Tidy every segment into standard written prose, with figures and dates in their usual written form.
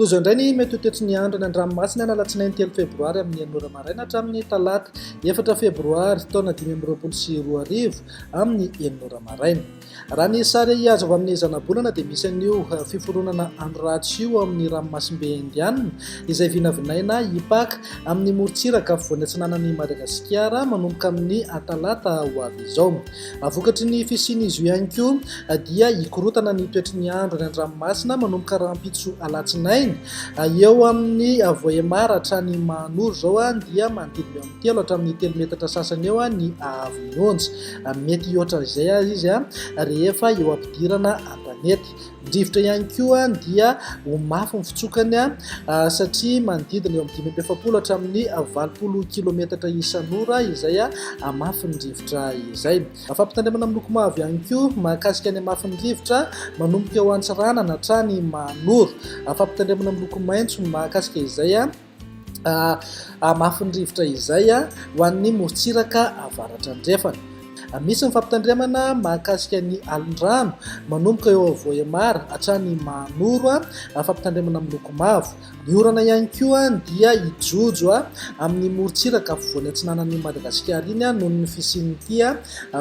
Toy izao indray ny mety ho toetry ny andro any an-dranomasina ny alatsinainy 3 febroary amin'ny 6 ora maraina hatramin'ny talata 4 febroary taona 2025 amin'ny 6 ora maraina. Raha ny sary azo avy amin'ny zanabolana dia misy an'io fiforonana andro ratsy io ao amin'ny ranomasimbe Indiana izay vinavinaina hipaka amin'ny morontsiraka afovoany atsinanan'i Madagasikara manomboka amin'ny talata ho avy izao. Vokatry ny fisian'izy io ihany koa dia hikorontana ny toetry ny andro any an-dranomasina manomboka rahampitso alatsinainy. Eo amin'ny Vohemar hatrany Mahanoro izao dia manodidina eo amin'ny 3 hatramin'ny 3 metatra sasany eo ny haavon'ny onja. Mety hihoatra izay aza izy rehefa eo am-pidirana an-tanety. Ny rivotra ihany koa dia ho mafy ny fitsokany satria manodidina eo amin'ny 45 hatramin'ny 80 kilometatra isan'ora izay hamafin'ny rivotra izay. Fampitandremana miloko mavo ihany koa mahakasika ny hamafin'ny rivotra manomboka eo Antsiranana hatrany Mahanoro. Fampitandremana miloko maitso mahakasika izay hamafin'ny rivotra izay ho an'ny morontsiraka avaratra andrefana. Misy ny fampitandremana mahakasika ny alon-drano manomboka eo Vohemar hatrany Mahanoro, fampitandremana miloko mavo. Ny orana ihany koa dia hijojo amin'ny morontsiraka afovoany atsinanan'i Madagasikara iny noho ny fisian'ity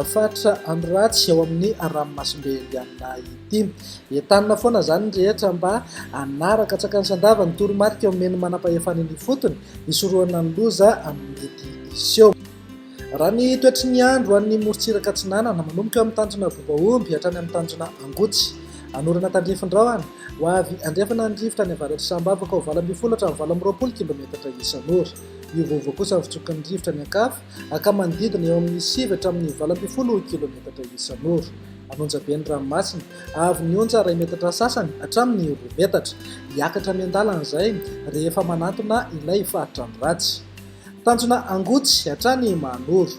faritra andro ratsy ao amin'ny ranomasimbe Indianina ity. Entanina foana izany ny rehetra mba hanaraka antsakany sy andavany ny toromarika omen'ny manampahefana eny ifotony hisorohana ny loza mety hiseho. Raha ny toetry ny andro any morontsiraka atsinanana, manomboka eo amin'ny tanjona Bobaomby hatrany amin'ny tanjona Angotsy. Anorana tandrifin-drahona, ho avy andrefana ny rivotra any avaratr'i Sambava ka ho 18 hatramin'ny 28 kilometatra isan'ora. Miovaova kosa ny fitsokan'ny rivotra any Ankafo ka manodidina eo amin'ny 9 hatramin'ny 18 kilometatra isan'ora. An'Onjabe ny ranomasina, avy ny onja iray metatra sasany hatramin'ny 2 metatra. Hiakatra miandalana izay rehefa manantona ilay faritra andro ratsy. Tanjona Angotsy hatrany Mahanoro.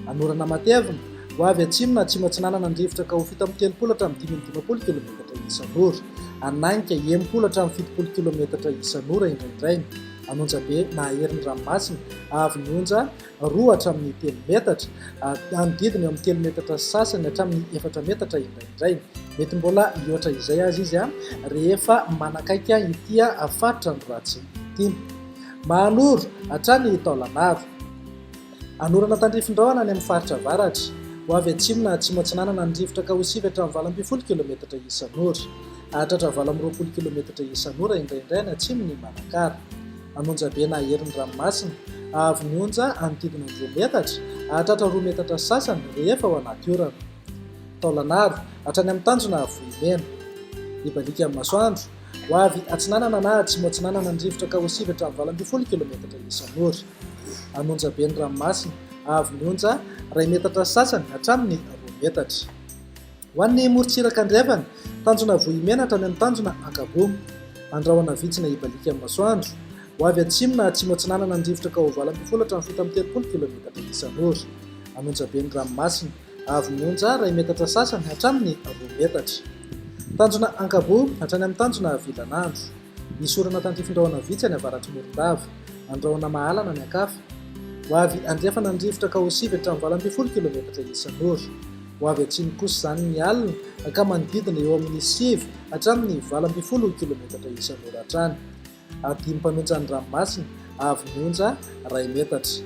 Anorana matevina, ho avy atsimo na atsimo atsinanana ny rivotra ka ho 37 hatramin'ny 55 kilometatra isan'ora. Hanainga 60 hatramin'ny 70 kilometatra isan'ora indraindray. An'Onjabe mahery ny ranomasina, avy ny onja 2 hatramin'ny 3 metatra, hanodidina eo amin'ny 3 metatra sy sasany hatramin'ny 4 metatra indraindray. Mety mbola hihoatra izay aza izy rehefa manakaiky ity faritra andro ratsy ity. Mahanoro, hatrany Taolagnaro. Anorana tandrifin-drahona any amin'ny faritra avaratra. Ho avy atsimo na atsimo atsinanana ny rivotra ka ho 9 hatramin'ny 18 kilometatra isan'ora. Hahatratra 28 kilometatra isan'ora indraindray any atsimon'i Manakara. An'Onjabe na Herin'ny ranomasina. Haavo ny onja hanodidina ny 2 metatra, hahatratra 2 metatra sy sasany rehefa ao anaty orana. Taolagnaro, hatrany amin'ny tanjona Vohimena. Hibaliaka amin'ny masoandro. Ho avy atsinanana na atsimo atsinanana ny rivotra ka ho 9 hatramin'ny 18 kilometatra isan'ora. An'Onjabe ny ranomasina, haavo ny onja iray metatra sy sasany hatramin'ny 2 metatra. Ho an'ny morontsiraka andrefana, tanjona Vohimena hatrany amin'ny tanjona Ankaboa. Andrahona vitsy na hibaliaka amin'ny masoandro. Ho avy atsimo na atsimo atsinanana ny rivotra ka ho 18 hatramin'ny 37 kilometatra isan'ora. An'Onjabe ny ranomasina. Avo ny onja iray metatra sasany hatramin'ny 2 metatra. Tanjona Ankaboa hatrany amin'ny tanjona Vilanandro. Misy orana tandrifin-drahona vitsy any avaratr'i Morondava. Andrahona mahalana any Ankafa. Ho avy andrefana ny rivotra ka ho 9 hatramin'ny 18 kilometatra isan'ora. Ho avy atsimo kosa izany ny alina ka manodidina eo amin'ny 9 hatramin'ny 18 kilometatra isan'ora hatrany. Adimy mpanonja ny ranomasina, avo ny onja iray metatra.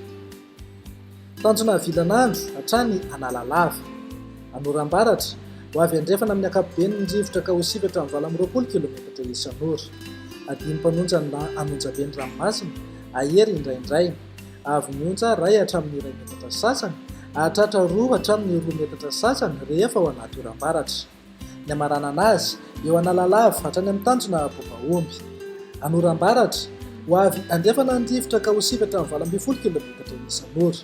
Tanjona Vilanandro hatrany Analalava. Anorambaratra, ho avy andrefana amin'ny ankapobeny ny rivotra ka ho 9 hatramin'ny 28 kilometatra isan'ora. Adimy mpanonja ny an'Onjabe ny ranomasina, ahery indraindray. Avo ny onja iray hatramin'ny iray metatra sy sasany, hahatratra 2 hatramin'ny 2 metatra sy sasany rehefa ao anaty oram-baratra. Ny hamaranana azy, eo Analalava hatrany amin'ny tanjona Bobaomby. Anorambaratra, ho avy andrefana ny rivotra ka ho 9 hatramin'ny 18 kilometatra isan'ora.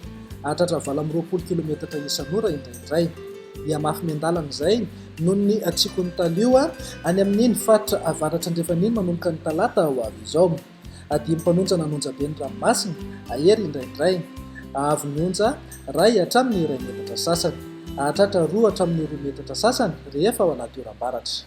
Hahatratra 28 kilometatra isan'ora indraindray. Hihamafy miandalana izay noho ny tsikon'ny talio any amin'iny faritra avaratra andrefana iny manomboka ny talata ho avy izao. Adino mpanonja nanonja be ny ranomasina, ahery indraindray. Avo ny onja, iray hatramin'ny iray metatra sasany. Hahatratra 2 hatramin'ny 2 metatra sasany rehefa ao anaty oram-baratra.